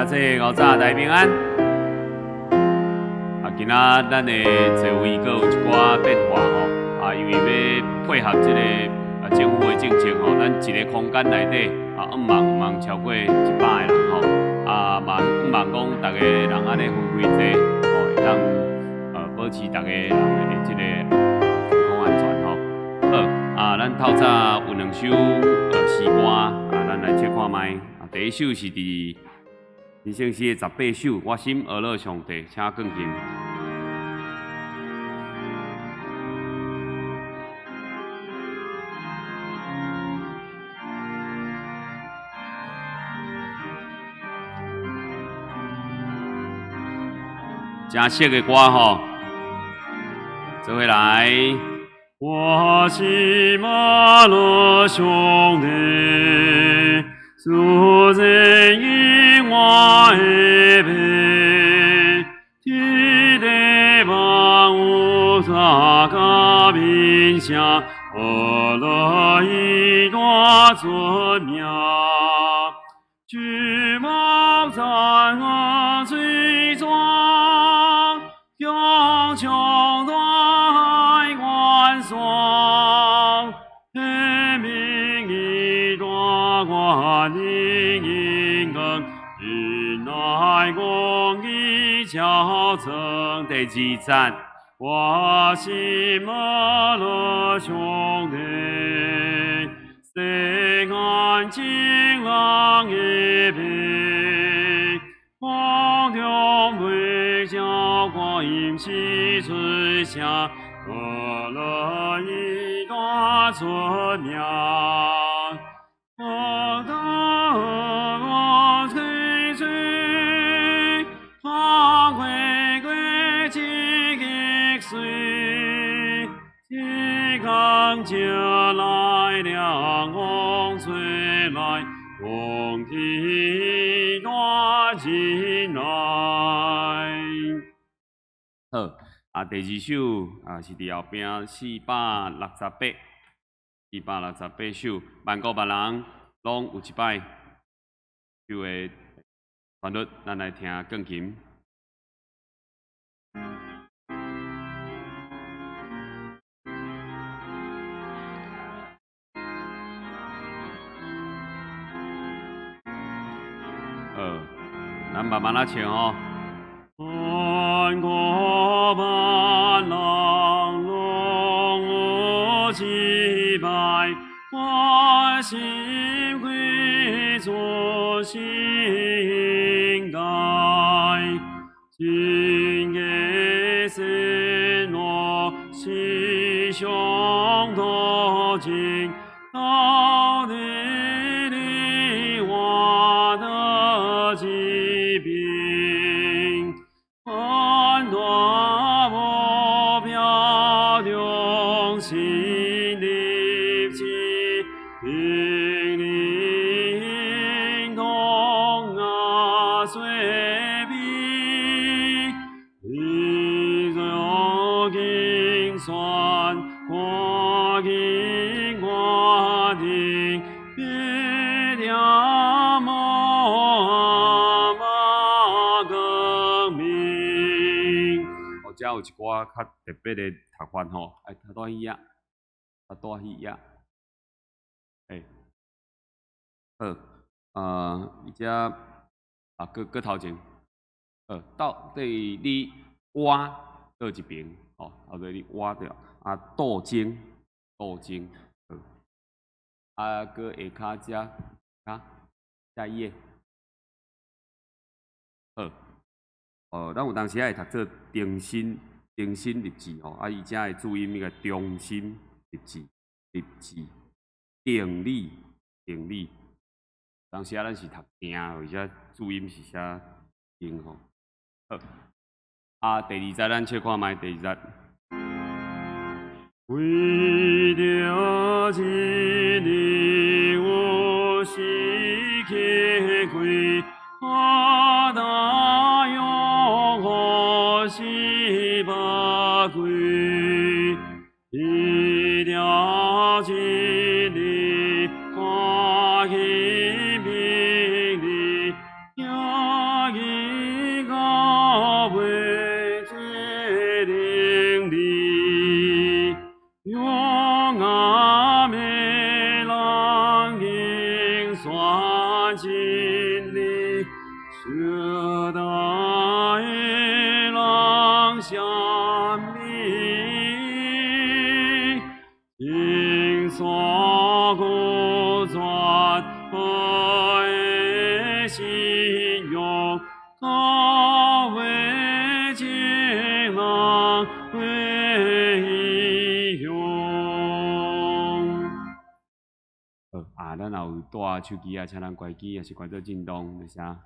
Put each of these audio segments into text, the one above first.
兄姊，五早大平安。啊，今仔咱的座位阁有一寡變化吼，啊，因為欲配合這個啊政府的政策吼，咱一个空間內底啊，毋茫毋茫超過100個人吼，啊嘛毋茫講逐个人按呢分開坐，吼，會當保持逐个人的這個健康安全吼。好，啊，咱透早有兩首詩歌，啊，咱來試看覓。啊，第一首是佇新聖詩的18首，我心阿樂上帝，請鋼琴。真熟的歌吼，做伙來。我心阿樂上帝，主人以我的命，天地萬物大家面前，阿樂以大尊名，舉目讚我最壯，強強大萬雙，天命以大觀音根，因愛公義矯正。第二節，我心阿樂上帝，世間情人的悲，光中微笑觀音喜出現，阿樂以大尊名，我的我吹吹，他归歸幾個歲，一剛就來涼風吹來，空氣大進來。好，啊，第二首啊是佇後壁468，468首，萬國萬人攏有一擺首的旋律，咱來聽鋼琴。好，咱慢慢仔唱吼。萬國萬人攏有一擺，我心歸主心該，真個神我是上多情，到底你我的疾病。萬大目標中心立志，聽靈動啊隨筆，你若經算看見我的別了無馬更明。哦，遮有一寡較特別的讀法吼，哎，讀大戲啊，讀大戲啊，哎，好，伊遮啊，閣閣頭前，到底你倚佗一爿，吼，到底你倚著，啊，倒鐘，倒鐘，好，啊，閣下跤遮，啊，遮伊的，好。咱有當時仔會讀做重新，重新立志吼，啊，伊遮的注音應該重新立志，立志，定理，定理。當時仔咱是讀定，而且注音是寫定吼。好，啊，第二節咱試看覓，第二節。為著真理有時刻開，我大勇何時不歸？為著真理歡喜明理，耶山孤绝，我的信仰，高为情人为英雄。好啊，咱若有帶手機啊，請咱關機，抑是關做震動，多謝。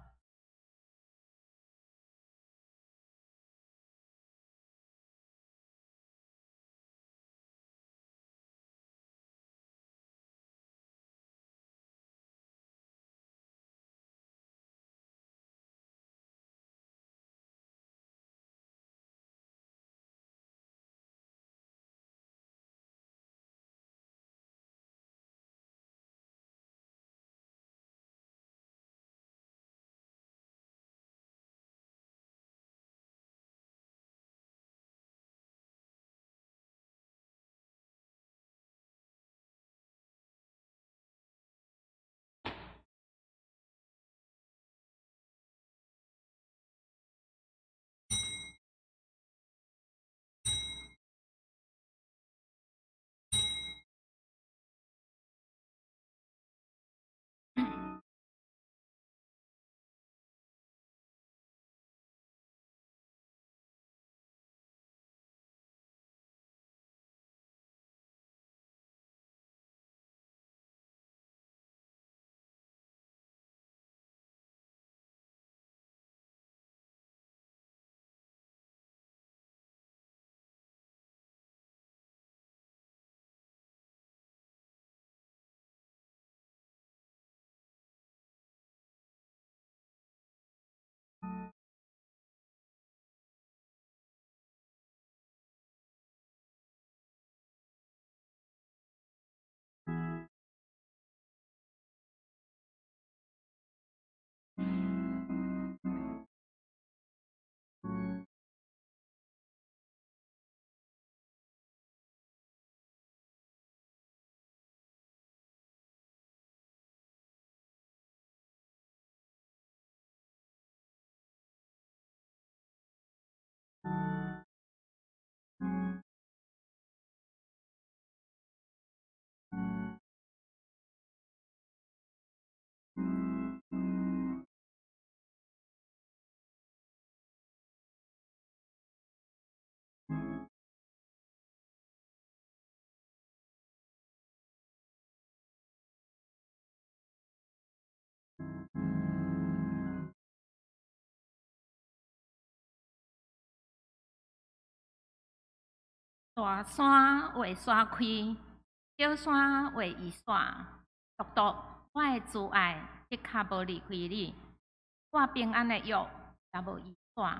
大山會山開，小山會移煞。獨獨我的慈愛的確無離開你，我平安的約也無移煞。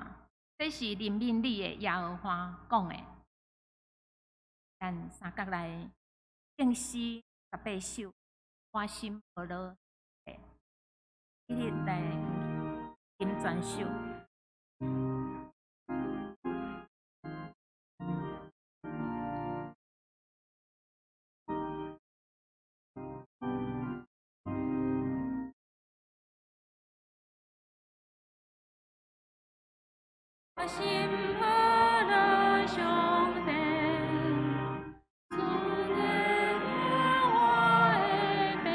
這是憐憫你的耶和華講的。咱三角來敬詩18首，我心無落，一日來吟全首。我心無落上帝，主的我的爸，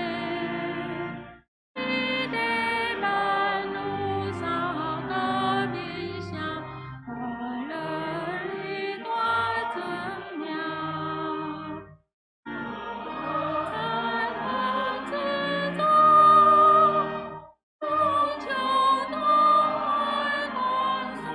你的萬有三個面聲，快樂你大尊名。在之中，無窮大海關山。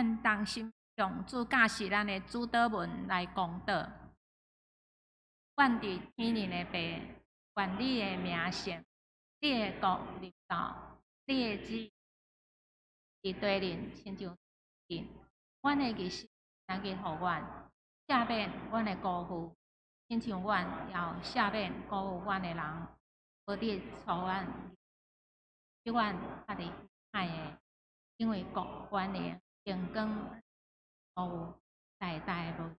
咱同心用主教示咱的主禱文來講道。阮佇天頂的父，願你的名聖，你的國臨到，你的旨意佇地面親像天頂。阮的日食今日予阮，赦免阮的辜負，親像阮也赦免辜負阮的人，無得帶阮救阮脫離歹的，因為國權力榮光都有代代無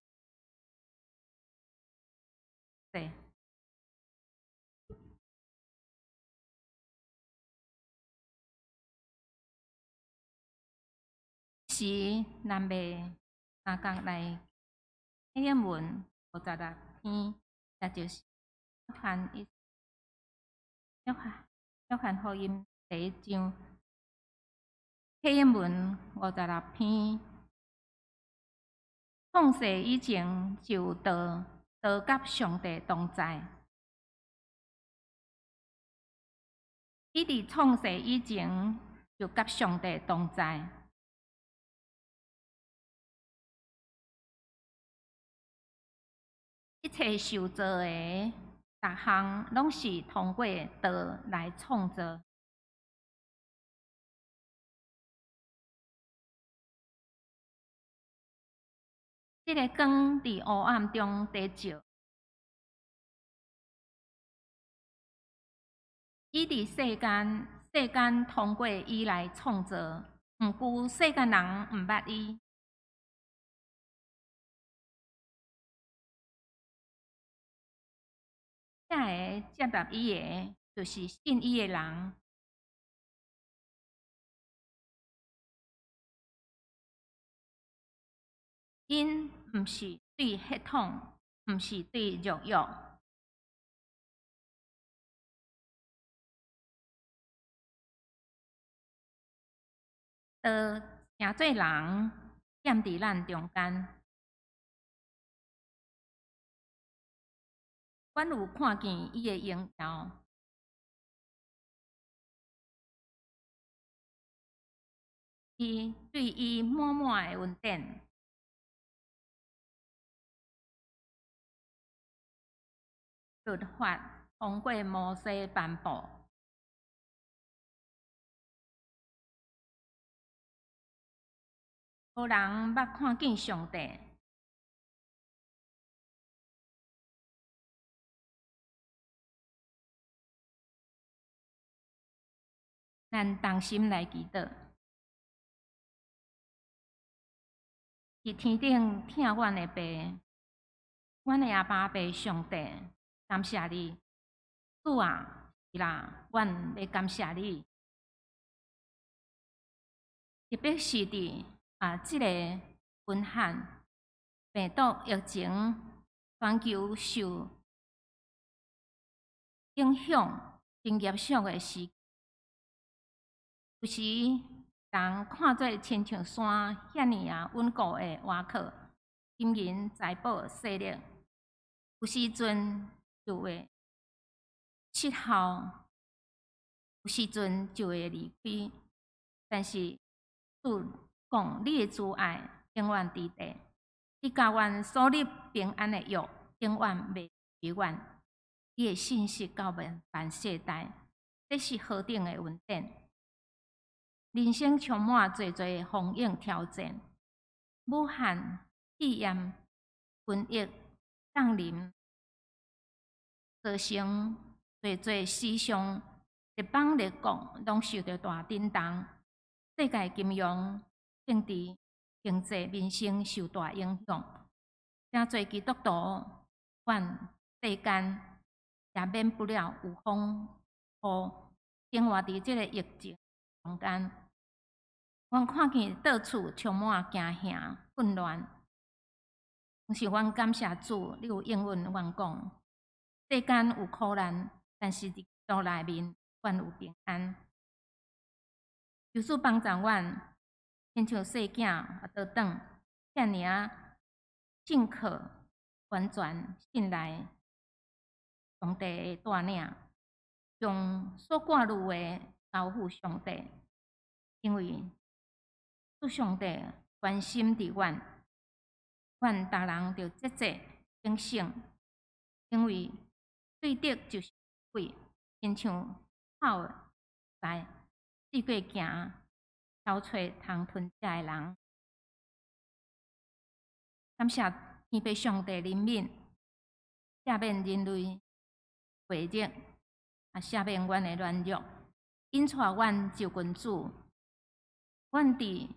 對。是咱欲相共來啟應文56篇，也就是約翰福音第一章。啟應文56篇，創世以前就有道，道佮上帝同在。伊佇創世以前就佮上帝同在。一切受造的逐項，攏是通過道來創造。這个光佇黑暗中佇照，伊佇世間，世間通過伊來創造，毋過世間人毋捌伊。遮个接納伊的，就是信伊的人。𪜶毋是對血統，毋是對肉欲，道成做人，踮佇咱中間。阮有看見伊的榮耀，伊對伊滿滿的恩典。律法通過摩西頒布，無人捌看見上帝。咱同心來祈禱，佇天頂疼阮的父，阮的阿爸父上帝，感謝你，主啊，是啦，阮欲感謝你。特別是佇這个武漢病毒疫情全球受影響真嚴肅的時，有時人看做親像山遐爾仔穩固的倚靠，金銀財寶勢力，有時陣就會失效，有時陣就會離開。但是主講，你的慈愛永遠佇地，你佮阮所立平安的約永遠袂離阮。你的信實到萬萬世代，這是何等的恩典！人生充滿濟濟風湧挑戰，武漢肺炎瘟疫降臨，造成濟濟死傷，列邦列國攏受著大震動，世界金融、政治、經濟、民生受大影響。誠濟基督徒，阮世間也免不了有風雨，生活佇這个疫情中間，阮看見到處充滿驚嚇、混亂。但是阮感謝主，你有應允阮講，世間有苦難，但是佇基督內面，阮有平安。求主幫助阮，親像細囝會倒轉，遐爾仔信靠、完全信賴上帝的帶領，將所掛慮的交付上帝，因為主上帝關心著阮，阮逐人著節節警醒，因為對敵就是鬼，親像吼的獅，四界行，搜揣通吞食的人。感謝天父上帝憐憫，赦免人類罪孽，也赦免阮的軟弱，引帶阮就近主。阮佇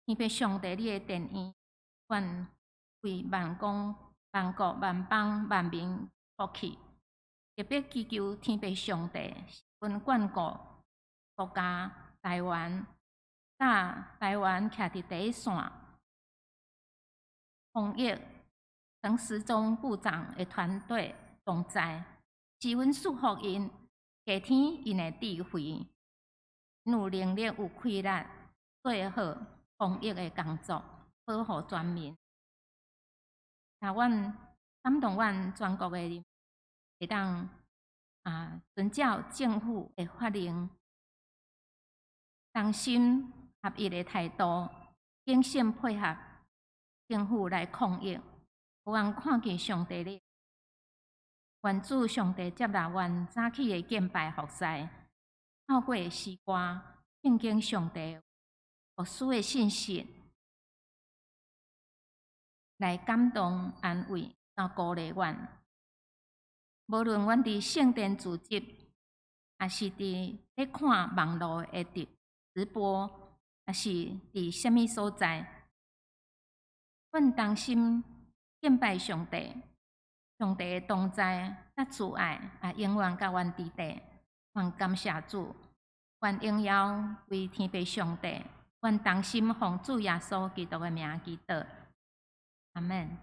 天父上帝你的殿院，阮為萬邦、萬國、萬邦、萬民哭泣，特別祈求天父上帝，阮眷顧國家台灣，佮台灣徛佇第一線防疫陳時中部長的團隊同在，是阮祝福𪜶，加添𪜶的智慧，有能力有氣力做好防疫的工作，保護全民。那阮感動阮全國的人民會當遵照政府的法令，同心合一的態度，謹慎配合政府來抗疫。予阮看見上帝的，願主上帝接納阮早起的敬拜服侍，透過詩歌、聖經上帝牧師的信息，來感動、安慰、佮鼓勵阮。無論阮佇聖殿聚集，抑是佇咧看網路的直播，抑是佇啥物所在，阮同心敬拜上帝，上帝的同在、佮慈愛也永遠佮阮佇底。阮感謝主，願榮耀歸天父上帝。阮同心奉主耶穌基督的名祈禱，阿門。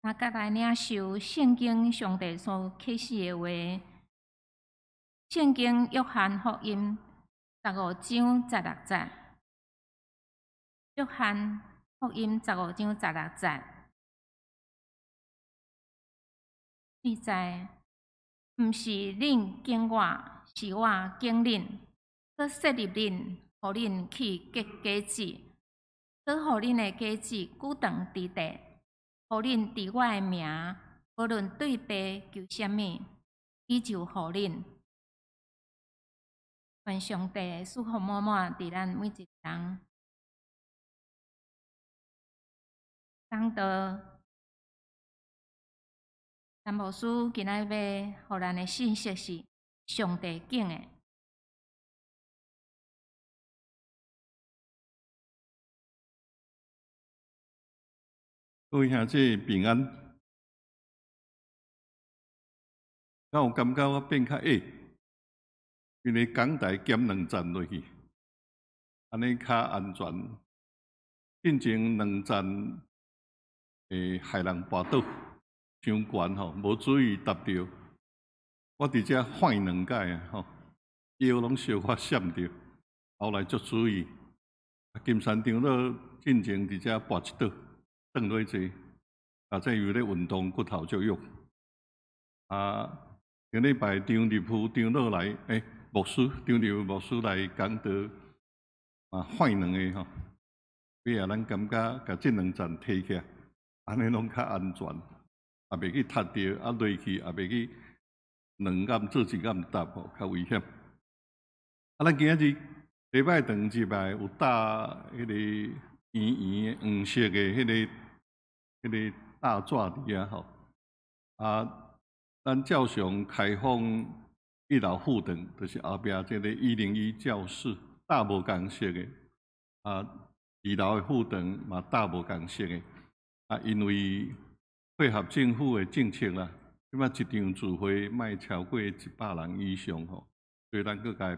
大家來領受聖經上帝所啟示的話，聖經約翰福音十五章十六節。約翰福音十五章十六節，記載：毋是恁揀我，是我揀恁，閣設立恁，予恁去結果子，閣予恁的果子久長佇地，予恁佇我的名，無論對父求啥物，伊就予恁。願上帝賜福滿滿佇咱每一个人。講道，陳牧師今仔日要予咱的信息是上帝揀的。各位兄姊平安。敢有感覺我變較矮？因為講台減兩層落去，按呢較安全。進前兩層會害人跋倒，傷懸吼，無注意踏著。我佇遮晃兩擺啊吼，腰攏小可閃著，後來足注意。金山長老進前佇遮跋一倒，轉落坐，這又咧運動，骨頭足弱。頂禮拜張立夫長老來，牧師張立夫牧師來講道，晃兩个吼，尾仔咱感覺共這兩層提起來，按呢攏較安全，也袂去踢著，落去也袂去兩眼做一眼踏吼，較危險。咱今仔日禮拜堂入來有搭彼个圓圓黃色的彼个大紙佇遐吼，咱照常開放一樓副堂，就是後壁這个101教室，搭無仝色的，二樓的副堂嘛搭無仝色的，因為配合政府的政策啦，這擺一場聚會莫超過100人以上吼，所以咱閣共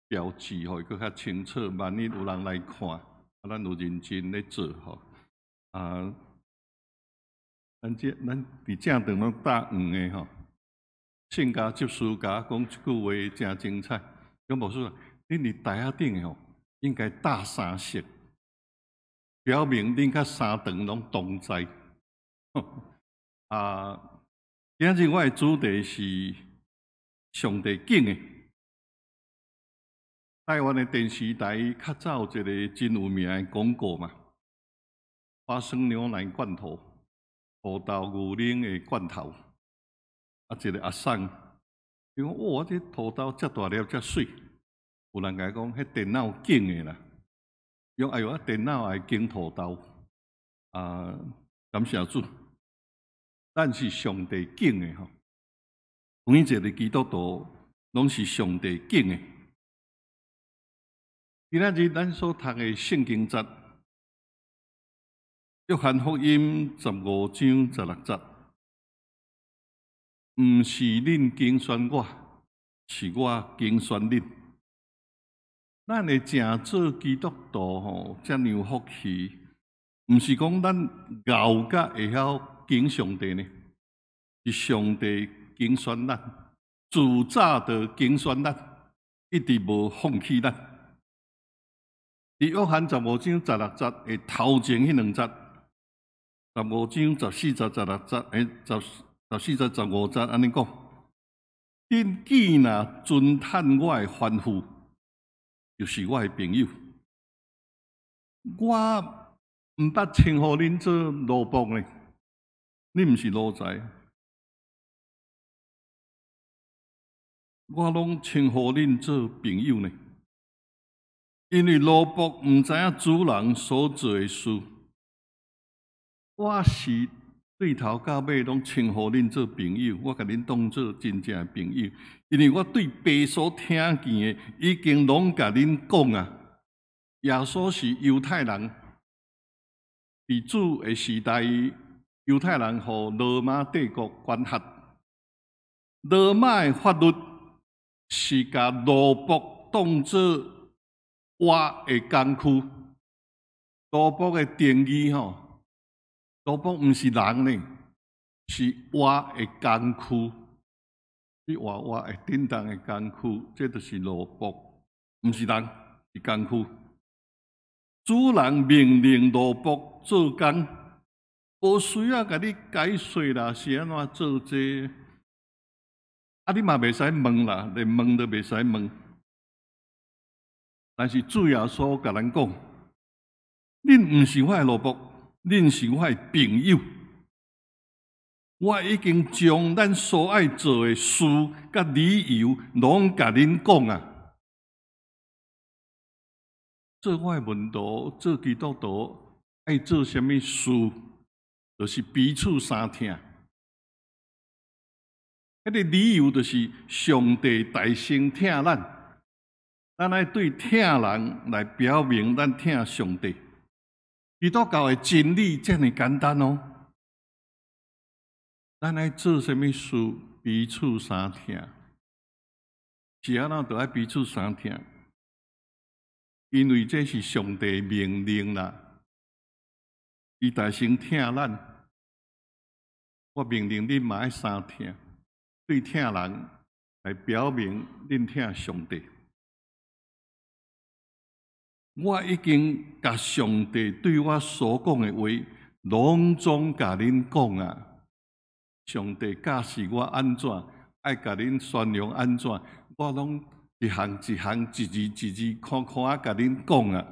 標誌吼，閣較清楚。萬一有人來看，啊，咱有認真咧做吼。啊，咱佇正堂攏搭黃的吼。聖家執事共我講一句話誠精彩，講牧師，恁佇台仔頂的吼，應該搭三色，表明恁佮三堂攏同在。啊，今日我的主題是上帝揀的。台灣的電視台較早有一個真有名的廣告嘛，花生牛奶罐頭、土豆牛奶的罐頭，啊，一個阿桑，伊講哇，這土豆遮大粒遮媠，有人共伊講，彼電腦揀的啦，伊講哎喲，啊電腦會揀土豆，啊，感謝主，咱是上帝揀的吼，每一個基督徒攏是上帝揀的。今仔日咱所讀的聖經節，約翰福音15章16節，毋是恁揀選我，是我揀選恁。咱會成做基督徒吼，遮爾有福氣，毋是講咱𠢕甲會曉揀上帝呢，是上帝揀選咱，自早就揀選咱，一直無放棄咱。佇約翰十五章十六節的頭前彼兩節，15章14節、16節，14節、15節按呢講：恁既若遵趁我的吩咐，就是我的朋友。我毋捌稱呼恁做奴僕呢，恁毋是奴才，我攏稱呼恁做朋友呢。因為奴僕毋知影主人所做的事，我是對頭到尾攏稱呼恁做朋友，我共恁當做真正的朋友。因為我對父所聽見的，已經攏共恁講啊。耶穌是猶太人，佇主的時代，猶太人予羅馬帝國管轄，羅馬的法律是共奴僕當做活的工具。奴僕的定義吼，奴僕毋是人呢，是活的工具。你活活會振動的工具，這就是奴僕，毋是人，是工具。主人命令奴僕做工，無需要共你解說啦，是按怎做這個。啊，你嘛袂使問啦，連問都袂使問。但是主耶穌共咱講：恁毋是我的奴僕，恁是我的朋友。我已經將咱所愛做的事佮理由，攏共恁講啊。做我的門徒，做基督徒，愛做啥物事，就是彼此相疼。彼個理由就是上帝大先疼咱。咱愛對疼人來表明咱疼上帝。基督教的真理遮爾簡單哦。咱愛做啥物事，彼此相疼，是按怎就愛彼此相疼？因為這是上帝命令啦。伊大先疼咱，我命令恁嘛愛相疼，對疼人來表明恁疼上帝。我已經共上帝對我所講的話，攏總共恁講啊！上帝教示我按怎，愛共恁宣揚按怎，我攏一項一項、一字一字、看看仔共恁講啊！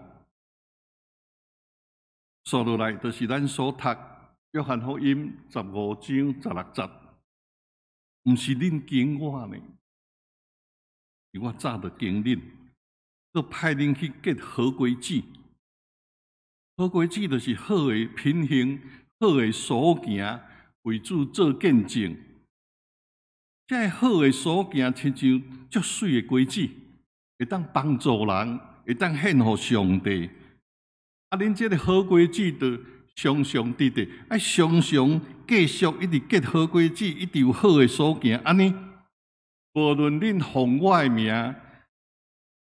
紲落來就是咱所讀約翰福音十五章十六節，毋是恁揀我呢，是我早就揀恁。閣派恁去結好果子，好果子就是好的品行、好的所行，為主做見證。這好的所行，親像足媠的果子，會當幫助人，會當獻予上帝。啊，恁這个好果子，就常常直直，愛常常繼續一直結好果子，一直有好的所行。按呢，無論恁奉我的名，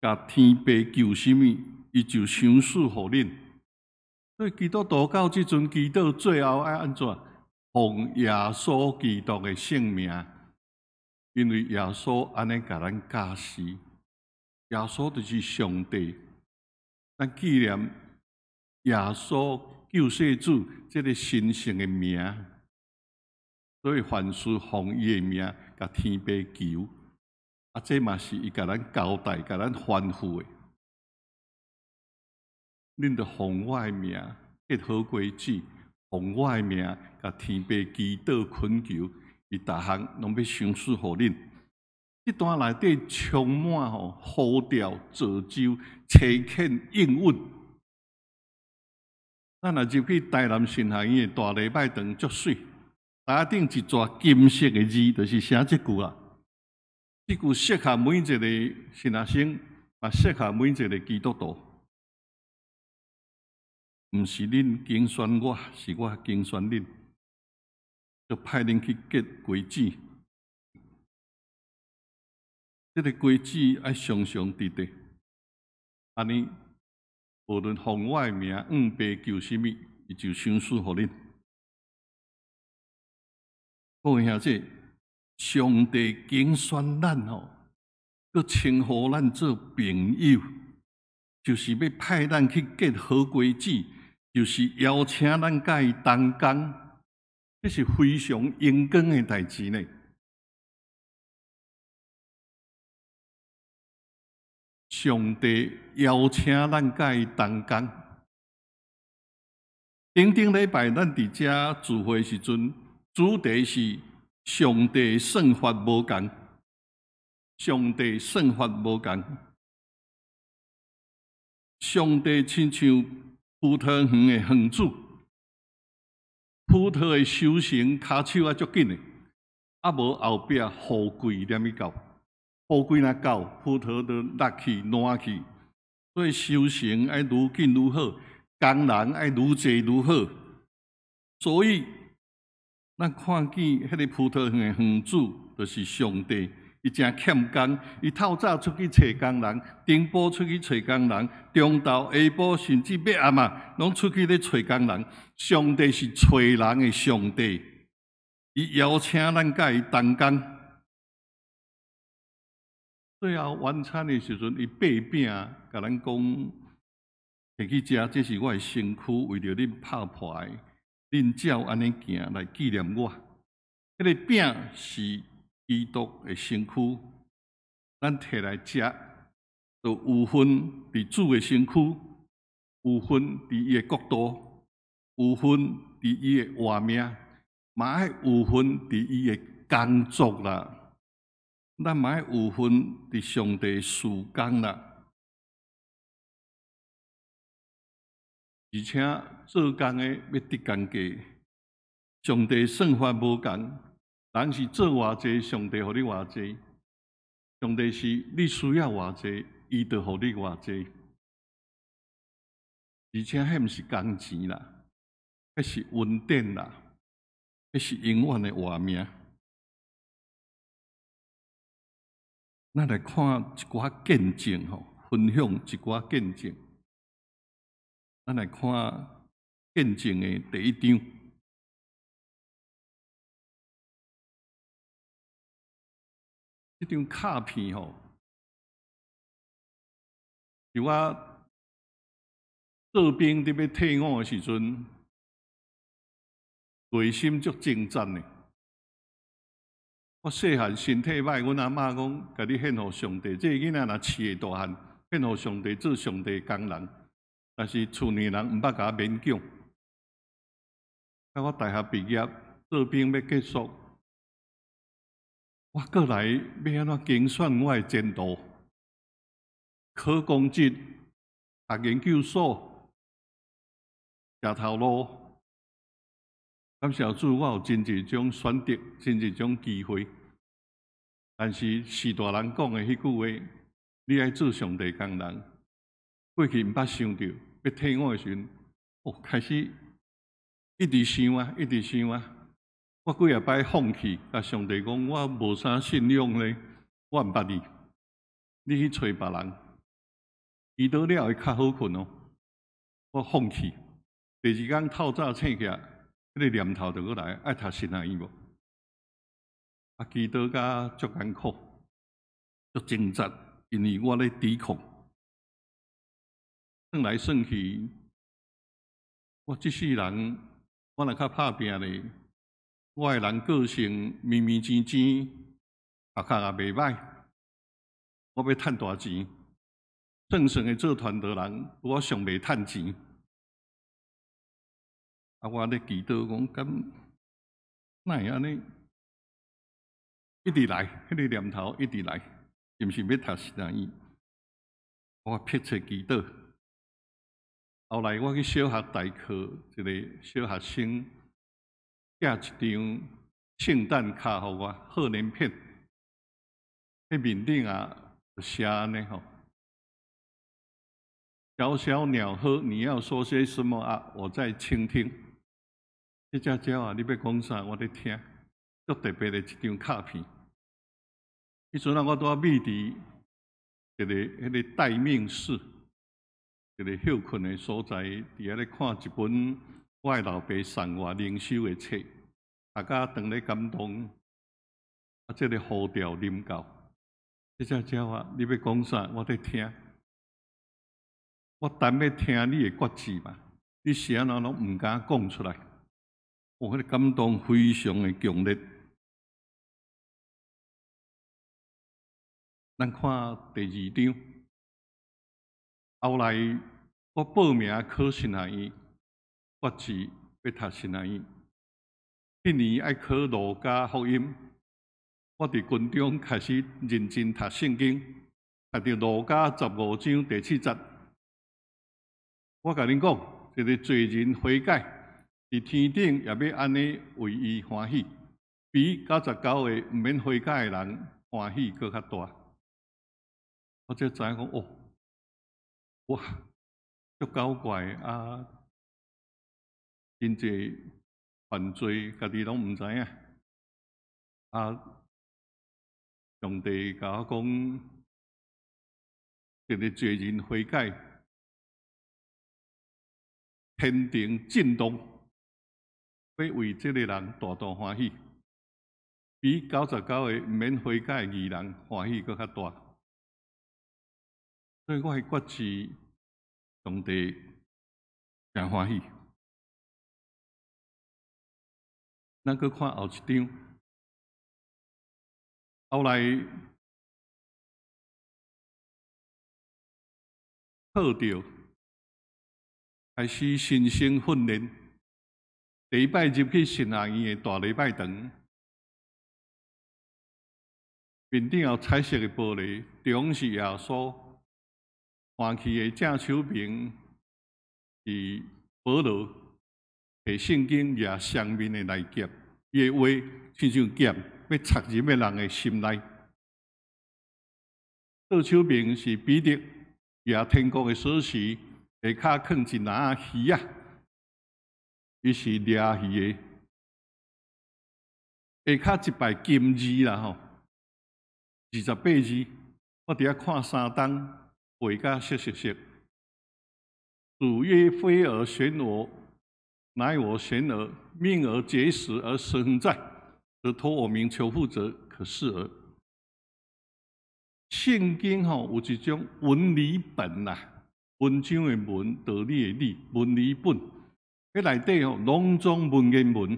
共天父求啥物，伊就賞賜予恁。所以基督徒到這陣祈禱最後愛按怎？奉耶穌基督的聖名，因為耶穌按呢共咱教示，耶穌就是上帝。咱紀念耶穌救世主這个神聖的名，所以凡事奉伊的名，共天父求，啊，這嘛是伊共咱交代、共咱吩咐的。恁著奉我的名結好果子，奉我的名共天父祈禱懇求，伊逐項攏欲賞賜予恁。這段內底充滿吼呼召、造就、差遣、應允。咱若入去台南神學院的大禮拜堂，足媠，台頂一逝金色的字，就是寫這句啦。這句適合每一個神學生，也適合每一個基督徒。毋是恁揀選我，是我揀選恁，就派恁去結果子。這个果子愛常常直直，按呢，無論奉我的名，向父求啥物，伊就賞賜予恁。各位兄弟，上帝揀選咱吼，閣稱呼咱做朋友，就是欲派咱去結好果子，就是邀請咱佮伊同工，這是非常榮光的代誌呢。上帝邀請咱佮伊同工。頂頂禮拜咱佇遮聚會時陣，主題是上帝算法無仝，上帝算法無仝，上帝親像葡萄園的園主，葡萄的收成，跤手啊足緊的，啊無後壁雨季連去到。雨季若到，葡萄就落去爛去，所以收成愛愈緊愈好，工人愛愈濟愈好。所以，咱看見彼个葡萄園的園主，就是上帝，伊誠欠工，伊透早出去揣工人，頂晡出去揣工人，中晝、下晡甚至欲暗啊，攏出去咧揣工人。上帝是揣人的上帝，伊邀請咱佮伊同工。最後晚餐的時陣，伊擘餅，共咱講，提去食，這是我的身軀，為著恁拍破的，恁照按呢行來紀念我。彼个餅是基督的身軀，咱提來食，就有份佇主的身軀，有份佇伊的國度，有份佇伊的活命，嘛愛有份佇伊的工作啦。咱嘛愛有份佇上帝事工啦，而且做工的欲得工價，上帝算法無仝，人是做偌濟，上帝予你偌濟。上帝是你需要偌濟，伊就予你偌濟。而且彼毋是工錢啦，彼是恩典啦，彼是永遠的活命。咱來看一寡見證吼，分享一寡見證。咱來看見證的第一張，這張卡片吼，是我做兵佇欲退伍的時陣，內心足掙扎的。我細漢身體䆀，阮阿嬤講，共你獻予上帝。這个囡仔若飼會大漢，獻予上帝做上帝工人。但是厝內人毋捌共我勉強。到我大學畢業，做兵欲結束，我閣來欲按怎競選我的前途？考公職、讀研究所、食頭路。感謝主，我有真濟種選擇，真濟種機會。但是序大人講的彼句話，你愛做上帝工人。過去毋捌想著，欲退伍的時陣，哦，開始一直想啊，一直想啊。我幾仔擺放棄，共上帝講，我無啥信仰咧，我毋捌你，你去揣別人，祈禱了會較好睏哦。我放棄。第二工透早醒起來，彼個念頭就閣來，愛讀神學院無？啊，祈禱甲足艱苦，足掙扎，因為我咧抵抗。算來算去，我這世人，我若較拍拚咧，我的人個性謐謐精精，頭殼也袂䆀。我欲趁大錢，正常的做傳道人，我上袂趁錢。啊，我咧祈禱講，敢哪會按呢？一直來，彼個念頭一直來，是毋是欲讀神學院？我迫切祈禱。後來我去小學代課，一個小學生寄一張聖誕卡予我，賀年片。彼面頂啊寫按呢吼：小小鳥呵，你要說些什麼啊？我在傾聽。這隻鳥啊，你欲講啥？我咧聽。足特別的一張卡片。彼陣啊，我拄仔覕佇一个彼个待命室，一个歇睏的所在，佇遐咧看一本我的老爸送我靈修的冊，大家當咧感動，啊，這个呼召臨到，這隻鳥啊，你欲講啥？我咧聽。我等欲聽你的決志嘛，你是按怎攏毋敢講出來。我彼个感動非常的強烈。咱看第二張，後來我報名考神學院，決志欲讀神學院。彼年愛考路加福音，我佇軍中開始認真讀聖經，讀著路加15章第7節。我共恁講，一個罪人悔改，佇天頂也欲按呢為伊歡喜，比99個毋免悔改的人歡喜閣較大。我才知影講哦，哇，足搞怪啊！真濟犯罪，家己攏毋知影。啊，上帝共我講，一個罪人悔改，天庭震動，欲為這个人大大歡喜，比99個毋免悔改的義人歡喜閣較大。所以我的決志，上帝誠歡喜。咱閣看後一張，後來考著，開始新生訓練，第一擺入去神學院的大禮拜堂，面頂有彩色的玻璃，中是耶穌。歡喜的正手邊是保羅，提聖經舉雙面的來劍，伊的話親像劍，欲插入的人的心內。左手邊是彼得，舉天國的鎖匙，下跤囥一籃仔魚仔，伊是掠魚的。下跤一排金字啦吼，28字，我佇遐看三冬。背甲熟熟熟。主曰：非爾選我，乃我選爾，命爾結實而實恆在，得託我名求父者，可賜爾。聖經吼有一種文理本啦，文章的文，道理的理，文理本。彼內底吼攏總文言文，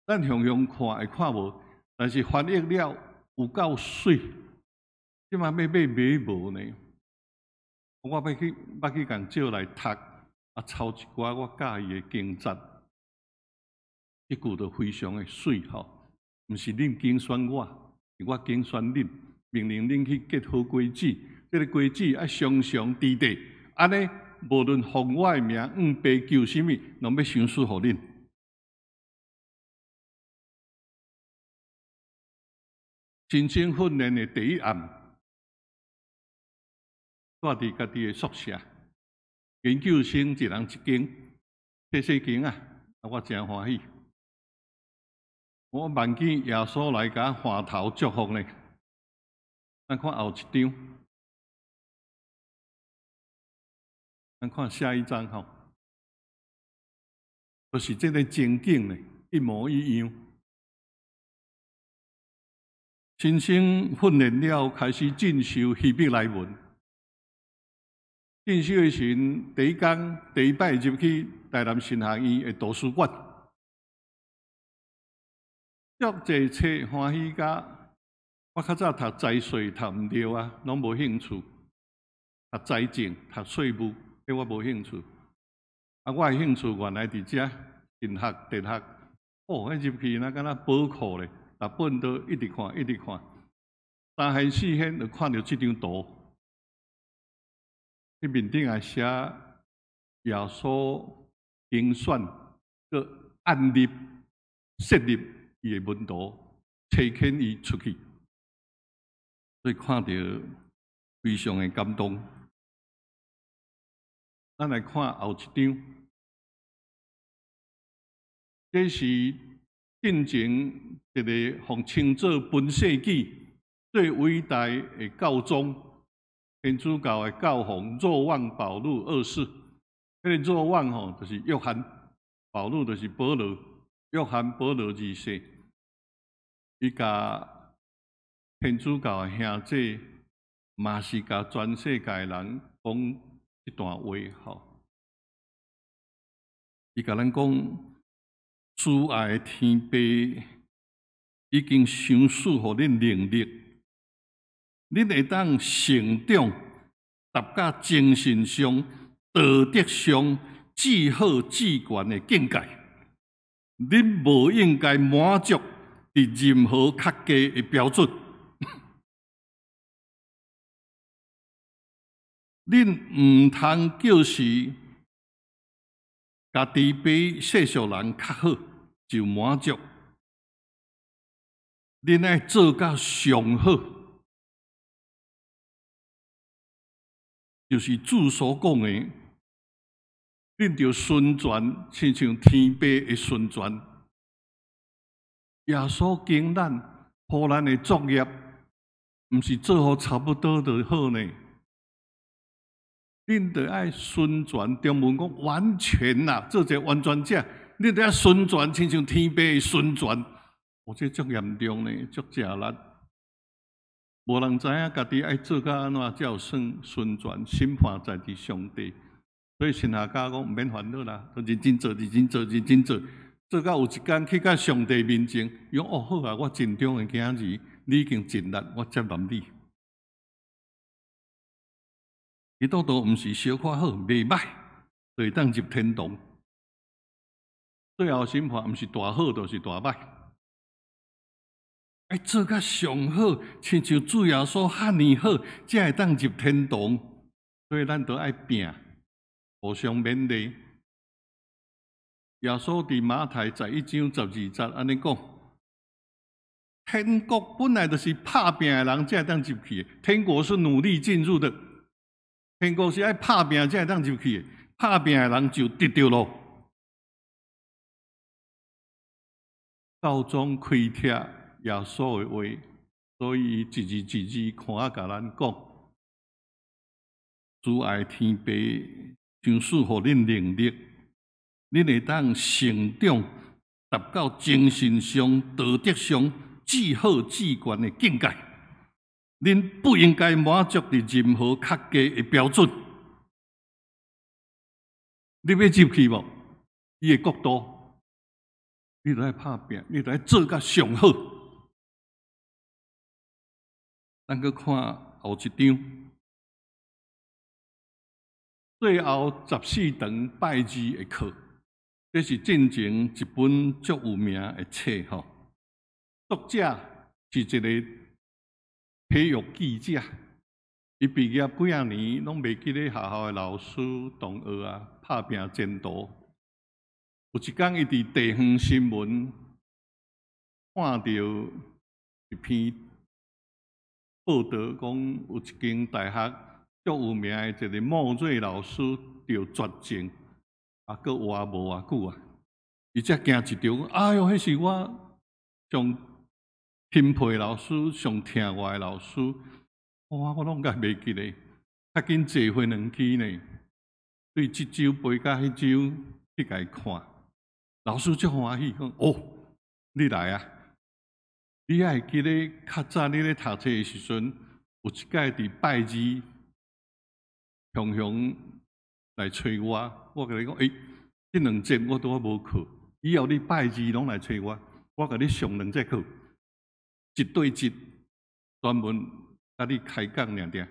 咱雄雄看會看無，但是翻譯了有夠媠。這馬欲買買無呢？我欲去共借來讀，啊，抄一寡我佮意的經節，這句就非常的媠吼，毋是恁揀選我，是我揀選恁，命令恁去結好果子，這个果子愛常常佇佇，按呢，無論奉我的名，向爸求啥物，攏欲賞賜予恁。新生訓練的第一暗。住佇家己的宿舍，研究生一人一間，細細間啊，啊，我誠歡喜。我夢見耶穌來共我饅頭祝福呢。咱看後一張，咱看下一張吼，就是這个情景呢，一模一樣。新生訓練了，開始進修希伯來文。進修的時陣，第一工第一擺入去台南神學院的圖書館，足濟冊歡喜甲。我較早讀財稅讀毋著啊，攏無興趣。讀財政、讀稅務，彼我無興趣。啊，我的興趣原來佇遮神學、哲學。哦，彼入去若敢若寶庫咧，逐本都一直看，一直看。三現四現就看著這張圖，彼面頂仔寫耶穌揀選閣按立設立伊的門徒，差遣伊出去。所以看著非常的感動。咱來看後一張，這是進前一個予稱做本世紀最偉大的教宗，天主教的教皇若望保祿二世。彼个若望吼，就是約翰，保祿就是保羅，約翰保羅二世，伊共天主教的兄弟，嘛是共全世界人講這段話吼。伊共咱講，慈愛的天父已經賞賜予恁能力，恁會當成長，達到精神上、道德上至好至懸的境界。恁無應該滿足佇任何較低的標準。恁毋通叫是家己比世俗人較好就滿足，恁愛做到上好，就是主所講的，恁著順全，親像天父的順全。耶穌經咱，予咱的作業，毋是做予差不多就好呢。恁著愛順全，中文講完全啦，做一个完全者。恁著愛順全，親像天父的順全。哦，這足嚴重呢，足食力。無人知影家己愛做甲按怎，才有算順全，審判在佇上帝。所以神學家講毋免煩惱啦，都認真做，認真做，認真做，做到有一工去到上帝面前，伊講哦好啊，我盡忠的囝兒，你已經盡力，我接納你。基督徒毋是小可好，袂歹，就會當入天堂。最後審判毋是大好，就是大歹。愛做甲上好，親像主耶穌遐爾好，才會當入天堂。所以咱都愛拼，互相勉勵。耶穌佇馬太11章12節按呢講：天國本來就是拍拚的人才會當入去的，天國是努力進入的。天國是愛拍拚才會當入去的，拍拚的人就得著囉。教宗開拓耶穌的話，所以伊一字一字看啊，共咱講，慈愛天父賞賜予恁能力，恁會當成長，達到精神上、道德上至好至懸的境界。恁不應該滿足佇任何較低的標準。你欲入去無？伊的國度，你著愛拍拚，你著愛做甲上好。咱閣看後一張，最後十四堂拜日的課，這是進前一本足有名的冊吼。作者是一个體育記者，伊畢業幾仔年，攏袂記咧學校的老師同學啊，拍拚前途。有一工，伊佇地方新聞看著一篇報導，講有一間大學足有名的一個莫瑞老師著絕症，啊，閣活無偌久啊，伊伊才驚一著，哎喲，彼是我上钦佩老師、上疼我的老師，哇！我攏共袂記咧，較緊坐飛輪機呢，對這周飛到彼周去共伊看，老師足歡喜，講哦，你來啊！你還會記得較早你咧讀冊的時陣，有一擺佇拜二，雄雄來揣我，我共你講，欸，這兩節我拄仔無課，以後你拜二攏來揣我，我共你上兩節課，一對一，專門共你開講爾爾。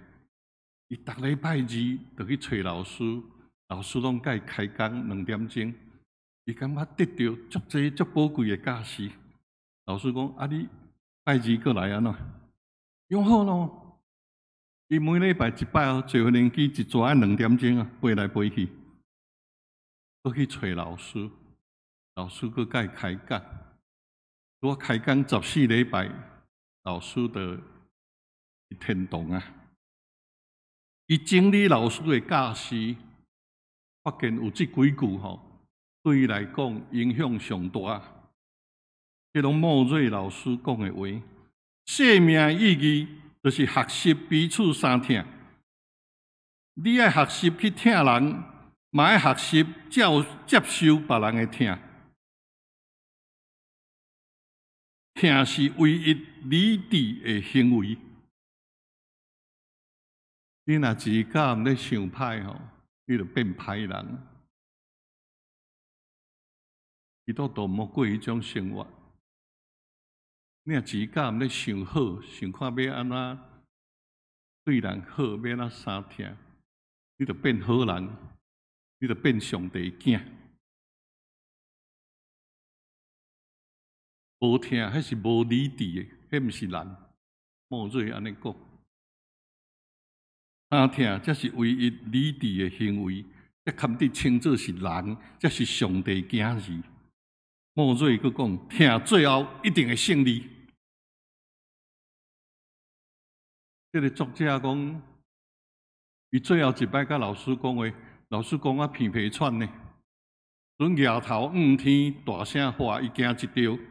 伊逐禮拜二就去揣老師，老師攏共伊開講2點鐘，伊感覺得著足濟足寶貴的教示。老師講，啊你拜二閣來按怎？伊講好咯。伊每禮拜一擺哦，坐飛輪機一逝愛2點鐘啊，飛來飛去，閣去揣老師，老師閣共伊開講。我開講14禮拜，老師就去天堂啊。伊整理老師的教示，發現有這幾句吼，對伊來講影響上大。這攏莫瑞老師講的話，生命的意義就是學習彼此相疼。你愛學習去疼人，嘛愛學習接受別人的疼。疼是唯一理智的行為。你若一工咧想歹吼，你就變歹人。基督徒毋好過彼種生活。你若一工咧想好，想看欲按怎對人好，欲按怎相疼，你就變好人，你就變上帝囝。無疼，彼是無理智的，彼毋是人。莫瑞按呢講，相疼才是唯一理智的行為，才堪得稱做是人，才是上帝囝兒。莫瑞閣講，疼最後一定會勝利。這個作者講，伊最後一擺佮老師講話，老師講我鼻皮喘呢，陣額頭向天大聲喊，伊驚一著。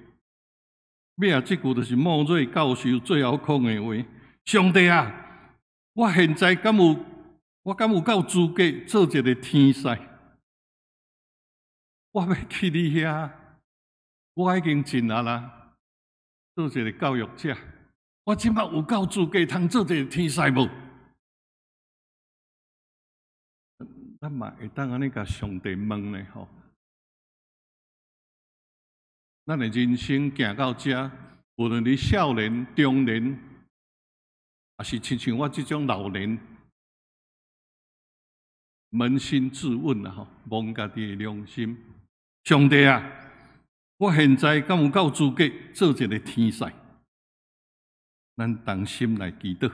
尾仔這句就是莫瑞教授最後講的話：上帝啊，我現在敢有，我敢有夠資格做一個天使？我欲去你遐，我已經盡力啦，做一個教育者。我這擺有夠資格通做一個天使無？咱嘛會當按呢共上帝問呢吼。咱的人生行到這，無論你少年、中年，抑是親像我這種老年，捫心自問啊吼，摸家己的良心，上帝啊，我現在敢有夠資格做一個天使？咱同心來祈禱，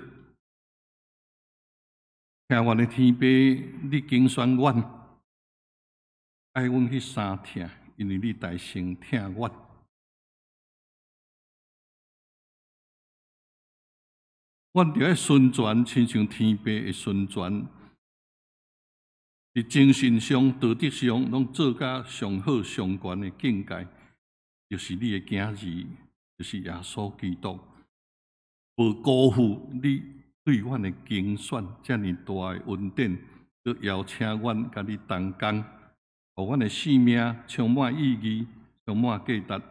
聽阮的天父，你揀選阮，愛阮去相疼，因為你代先疼阮。阮著愛順傳，親像天父的順傳，佇精神上、道德上，攏做甲上好、上懸的境界，就是你的囝兒，就是耶穌基督。無辜負你對阮的揀選，遮爾大的恩典，閣邀請阮佮你同工，予阮的生命充滿意義、充滿價值。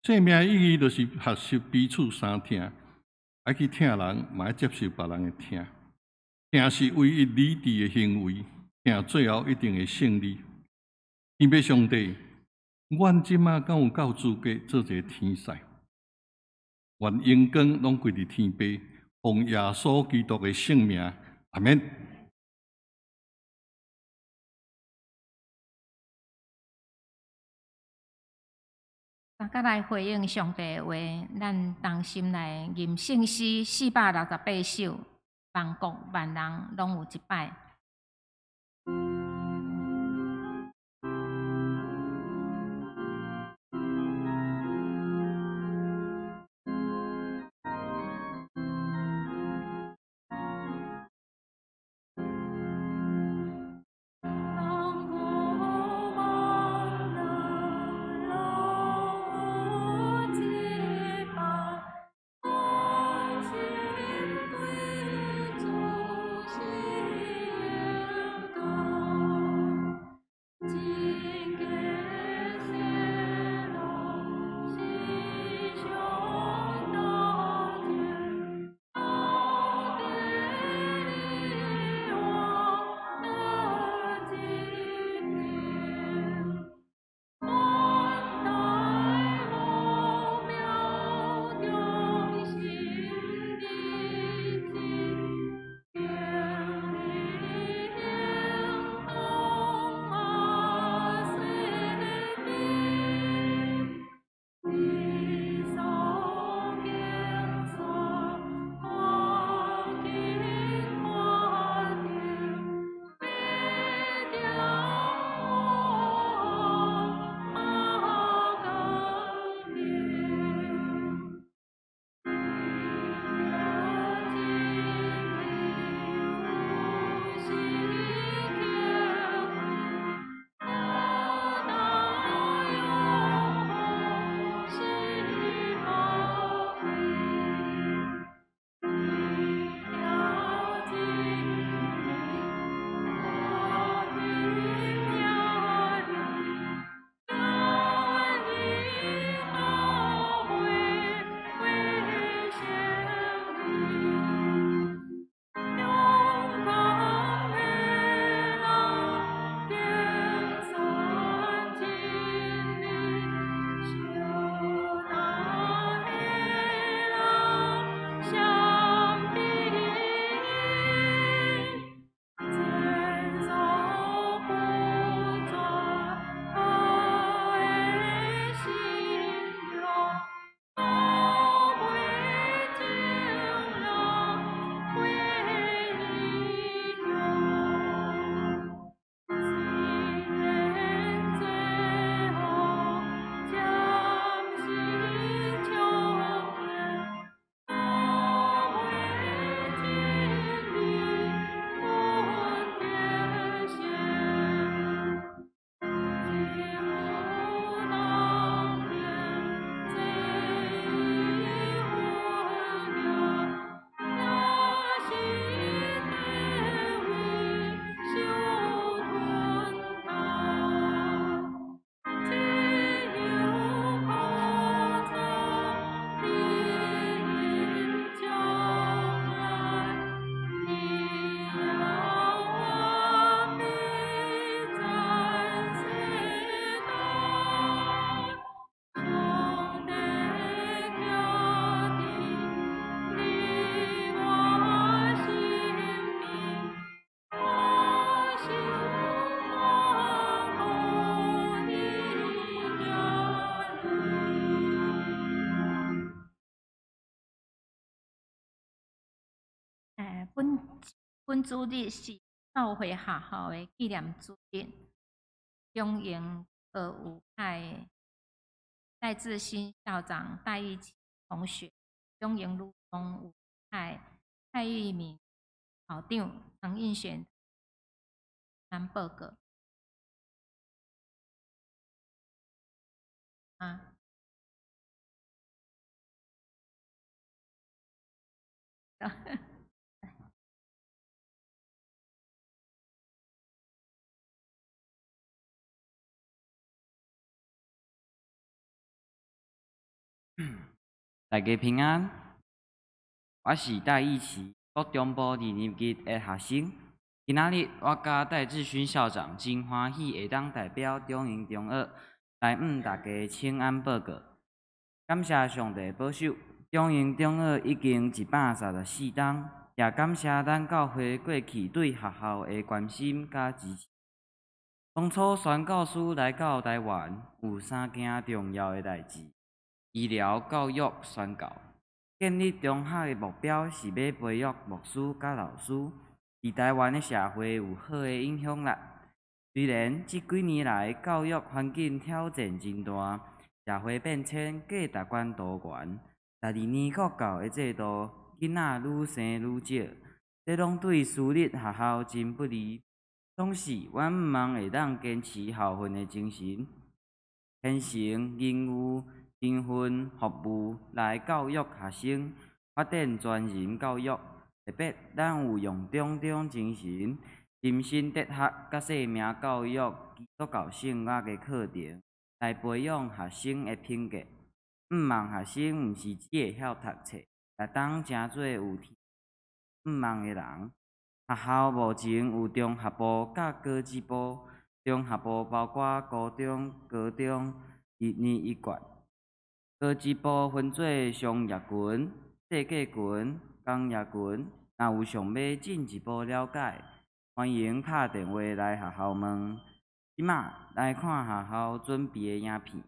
生命意義就是學習彼此相疼，愛去疼人，嘛愛接受別人的疼。疼是唯一理智的行為，疼最後一定會勝利。天父上帝，阮這馬敢有夠資格做一個天使？願榮光攏歸佇天父，奉耶穌基督的聖名，阿們。大家來回應上帝的話，咱同心來吟聖詩468首，萬國萬人攏有一擺。本主日是教會學校的紀念主日，中營有派戴志新校長戴玉琪同學，中營女中有派蔡玉明校長陳應選來報告。啊。大家平安，我是戴義奇，國中部二年級的學生。今仔日我佮戴志勳校長真歡喜會當代表中營中學來向大家請安報告。感謝上帝保守，中營中學已經134冬，也感謝咱教會過去對學校的關心佮支持。當初宣教師來到台灣，有三件重要的代誌：醫療、教育、宣教。建立中學的目標是欲培育牧師佮老師，佇台灣的社會有好的影響力。雖然這幾年來教育環境挑戰真大，社會變遷、價值觀多元，十二年國教的制度，囡仔愈生愈少，這攏對私立學校真不利。總是，阮毋望會當堅持校訓的精神，虔誠、仁義、勤奮、服務來教育學生，發展全人教育。特別，咱有用中中精神、人生哲學佮生命教育、基督教聖樂的課程，來培養學生的品格。毋望學生毋是只會曉讀冊，會當成做有天向望的人。學校目前有中學部佮高職部，中學部包括國中、高中，一年一貫。高職部分做商業群、設計群、工業群。若有想欲進一步了解，歡迎拍電話來學校問。這馬來看學校準備的影片。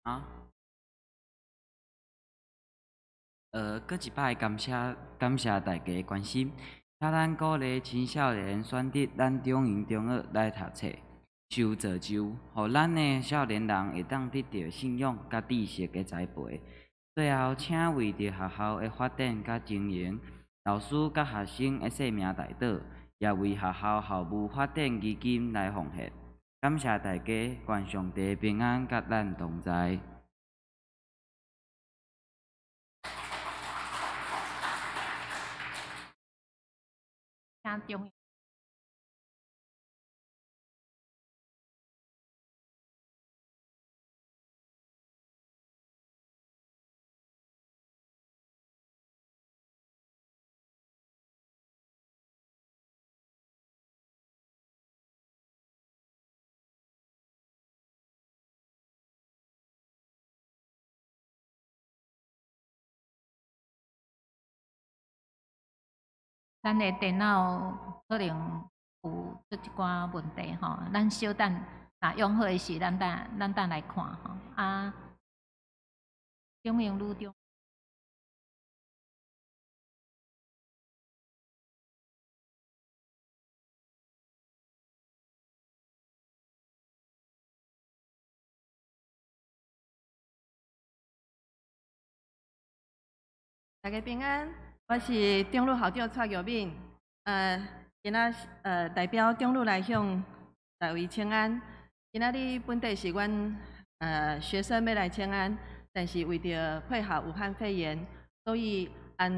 啊？閣一擺感謝感謝大家關心，請咱鼓勵青少年選擇咱中營中學來讀冊，受造就，予咱的少年人會當得著信仰佮知識的栽培。最後，請為著學校的發展佮經營，老師佮學生的性命代禱，也為學校校務發展基金來奉獻。感謝大家，願上帝平安佮咱同在。請中。咱的電腦可能有出一寡問題吼，咱小等，若用好的時，咱等來看吼。啊，中營女中。大家平安，我是中女校長蔡玉敏。今仔代表中女來向大家請安。今仔日本底是阮學生欲來請安，但是為著配合武漢肺炎，所以按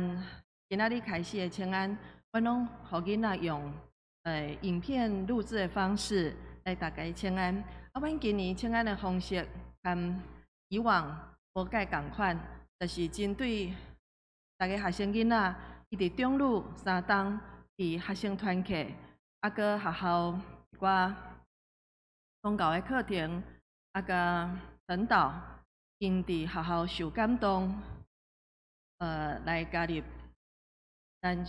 今仔日開始的請安，阮攏予囡仔用影片錄製的方式來大家請安。啊，阮今年請安的方式佮以往無蓋仝款，就是針對逐个學生囡仔，伊佇中女三冬佇學生團契，啊，閣學校一寡宗教的課程，啊，佮傳道，𪜶佇學校受感動，來加入咱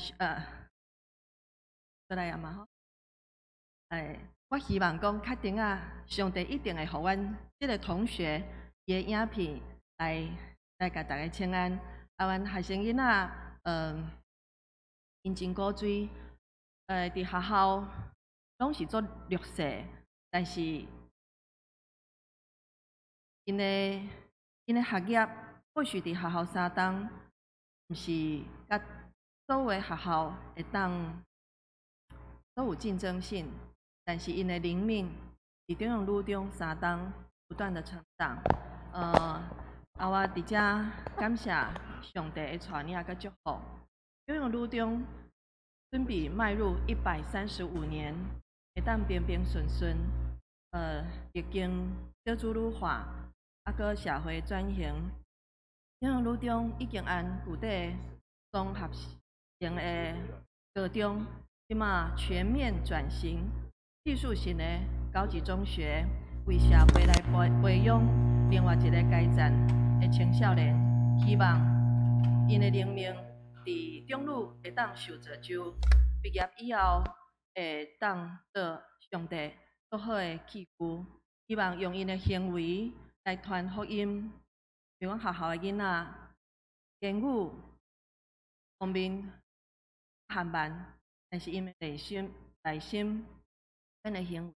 過來啊嘛吼，我希望講確定啊，上帝一定會予阮這个同學伊的影片來共大家請安。啊，阮學生囡仔，𪜶真古錐，佇學校攏是做弱勢，但是𪜶的學業或許佇學校三冬，毋是佮所有學校會當都有競爭性，但是𪜶的靈命佇中營女中三冬不斷的成長，啊，我佇遮感謝上帝的帶領佮祝福。中營女中準備邁入135年，會當平平順順，歷經少子女化，啊，閣社會轉型。中營女中已經按舊底綜合型的高中，這馬全面轉型技術型的高級中學，為社會來培養另外一个階層的青少年，希望𪜶的靈命佇中女會當受造就，畢業以後會當做上帝足好的器具。希望用𪜶的行為來傳福音，予阮學校的囡仔言語方面緩慢，但是𪜶的內心，阮的行為，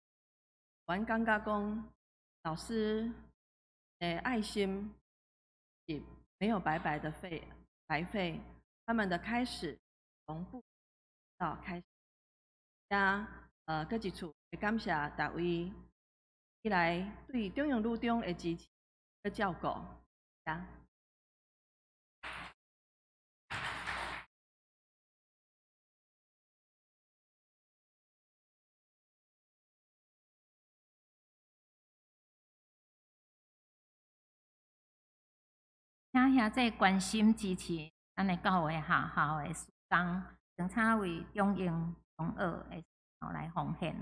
阮感覺講老師的愛心是沒有白白的白費，他們的開始從不到開始，加閣一次會感謝大家以來對中營女中的支持佮照顧。啊。請兄弟關心支持咱的教會學校的事工，並且為中營中學的來奉獻。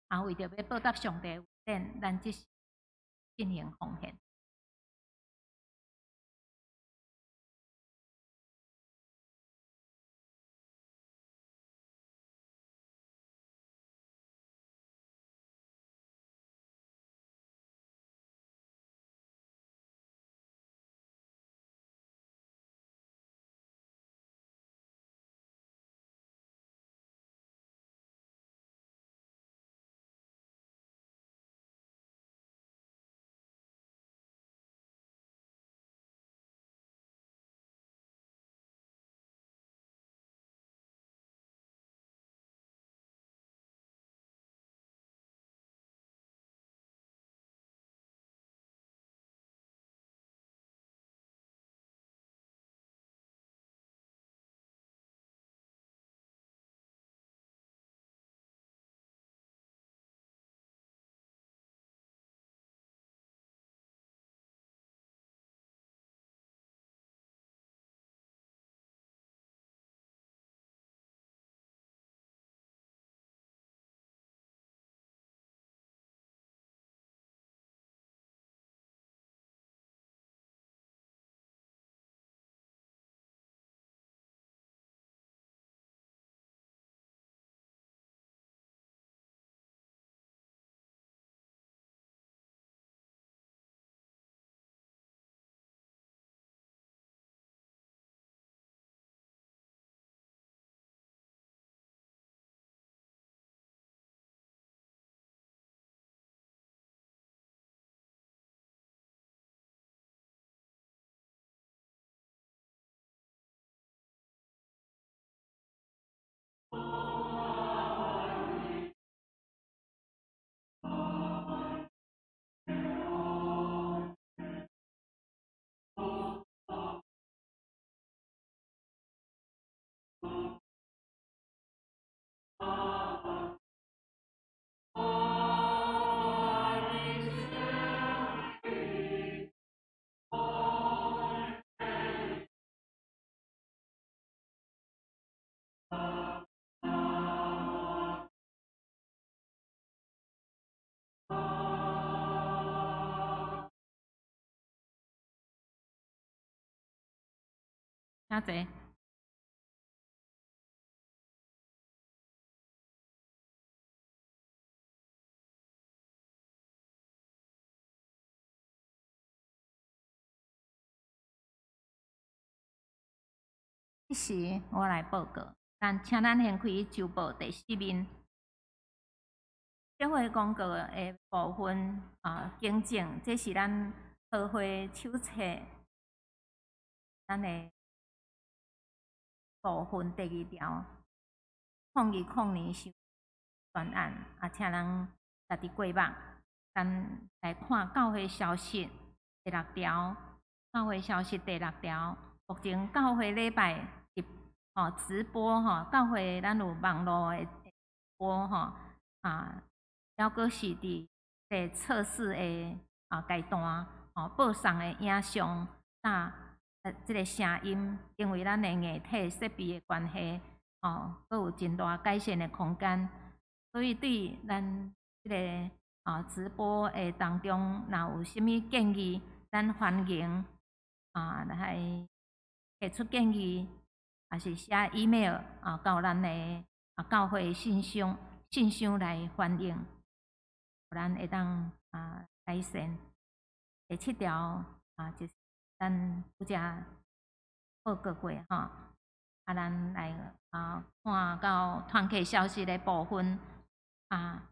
啊，為著欲報答上帝恩典，咱這時進行奉獻。請坐。彼時我來報告，但請咱掀開週報第四面，社會公告的部分啊，更正，這是咱和會手冊咱的部分第二條，2020年修專案啊，請咱家己過目，咱來看教會消息第六條，教會消息第六條，目前教會禮拜。吼，直播吼，教會咱有網路的播吼，啊，猶閣是佇咧測試的啊階段，吼，播送的影像佮這个聲音，因為咱的硬體設備的關係，吼，閣有真大改善的空間，所以對咱這个啊直播的當中，若有啥物建議，咱歡迎啊來提出建議。也是寫 email 啊，到咱的啊教會信箱來反映，咱會當啊改善。第七條啊，就是咱拄才報告過吼，啊，咱來啊看到團契消息的部分啊，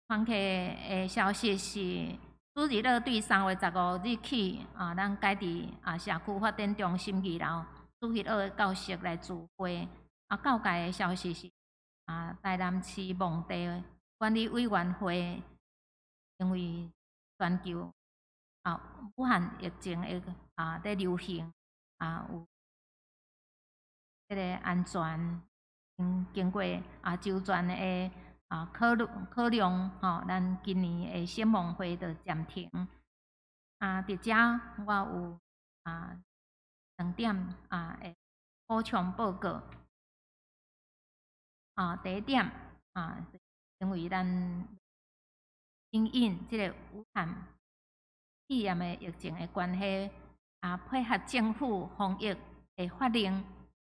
團契的消息是。主日樂對3月15日起啊，咱改佇啊社區發展中心二樓主日樂的教室來聚會。啊，教界的消息是啊，台南市墓地管理委員會因為全球啊武漢疫情的啊佇流行啊，有這個安全，經過啊周全的。啊，考量吼，咱今年的聖望會就暫停。啊，佇遮我有啊兩點啊會補充報告。啊，第一點啊，因為咱因應這个武漢肺炎的疫情的關係，啊，配合政府防疫的法令，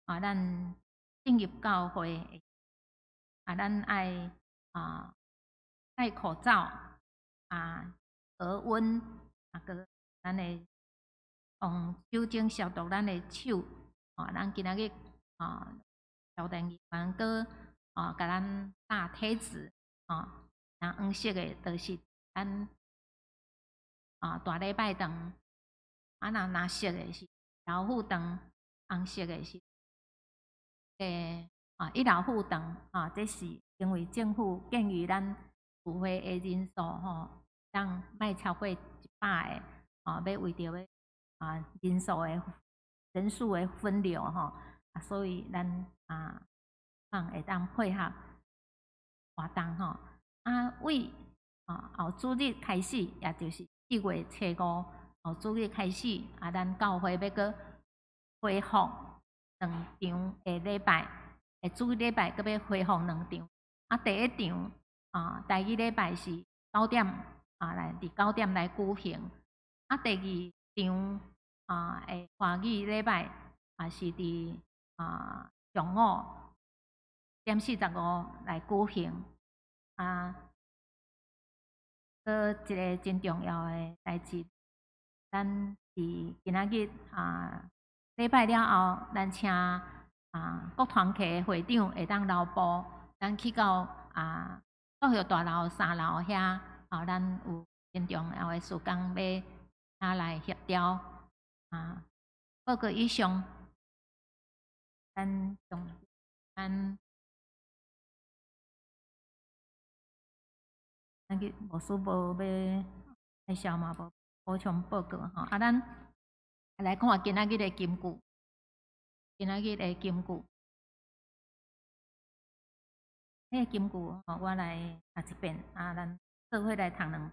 啊，咱進入教會。啊，咱愛啊戴口罩啊，額溫啊，閣咱的用酒精消毒咱的手啊，咱今仔日啊，消毒人員閣啊，共咱貼貼紙啊，若黃色的，就是咱啊大禮拜堂，啊若藍色的是老虎堂，紅色的是啊，一老虎堂啊，這是因為政府建議咱聚會的人數吼，當莫超過100個，啊，欲為著欲啊人數的分流吼，啊，所以咱啊，放會當配合活動吼，啊，為啊後主日開始，也就是4月初5後主日開始，啊，咱教會欲閣恢復兩場的禮拜。主日禮拜閣欲恢復兩場，啊，第一場啊，第二禮拜是九點啊，來佇九點來舉行，啊，第二場啊，的華語禮拜啊是佇啊上午點45來舉行，啊，閣一个真重要的代誌，咱佇今仔日啊禮拜了後，咱請。啊，各團契的會長會當留步，咱去到啊教育大樓三樓遐，啊，咱有真重要的事工欲遐來協調。啊，報告以上，咱從咱咱去牧師無欲介紹嘛，無補充報告吼。啊，咱來看今仔日的金句。今仔日的金句，彼个金句吼，我來讀一遍，啊，咱做伙來讀兩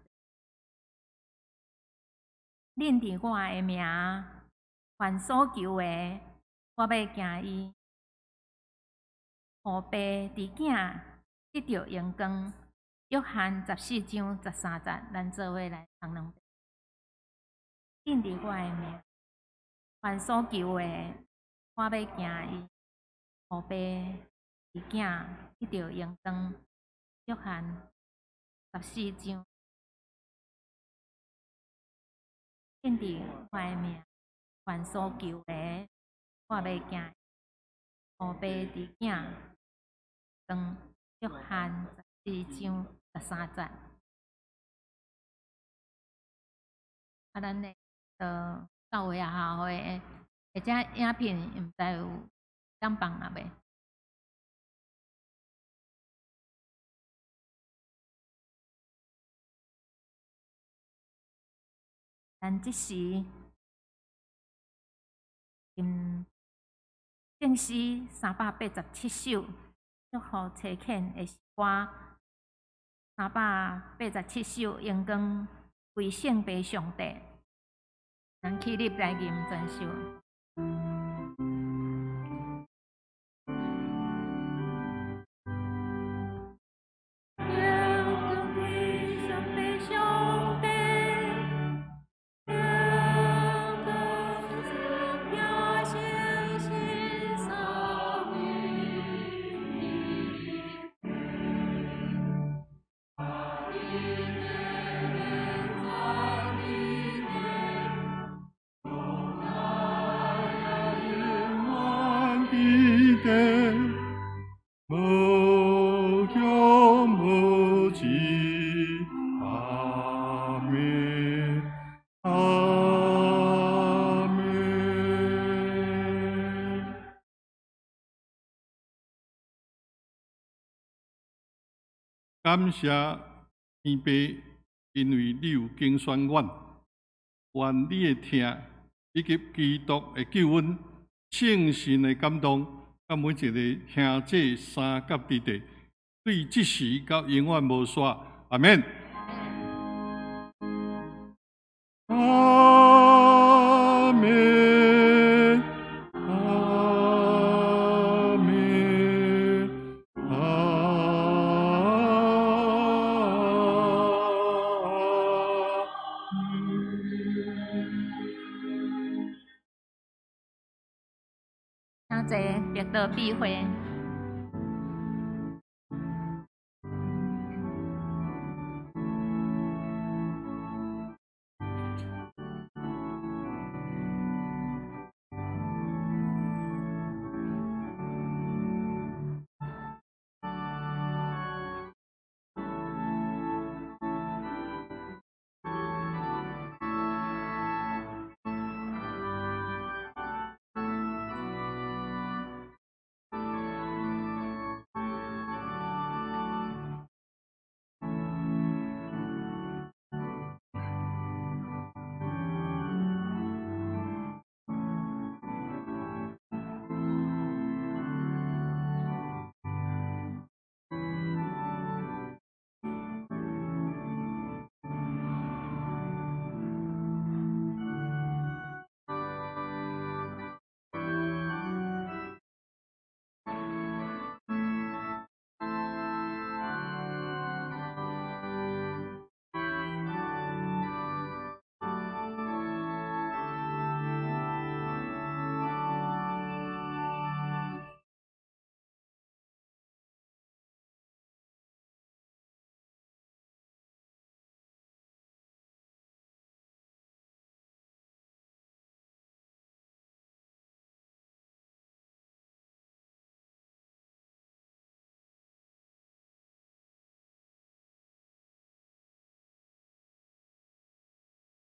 遍。認著我的名，凡所求的，我欲行伊。予爸佇囝得著榮光。約翰14章13節，咱做伙來讀兩遍。認著我的名，凡所求的，我欲行伊。父爸弟囝得著荣光。约翰14章，献伫我的名，凡所求的，我欲行。父爸弟囝光。约翰14章13节。啊，咱的教会学校的或者影片，毋知有当放啊未？咱这时，圣诗387首，祝福差遣的诗歌，387首，荣光归圣父上帝。咱起立来吟全首。感谢天父，因为你有拣选阮，愿你的疼以及基督的救恩、圣神的感动，佮每一个兄姐三佮弟弟，对这时到永远无煞。阿们。阿们，阿们，阿们。请坐，别得避讳。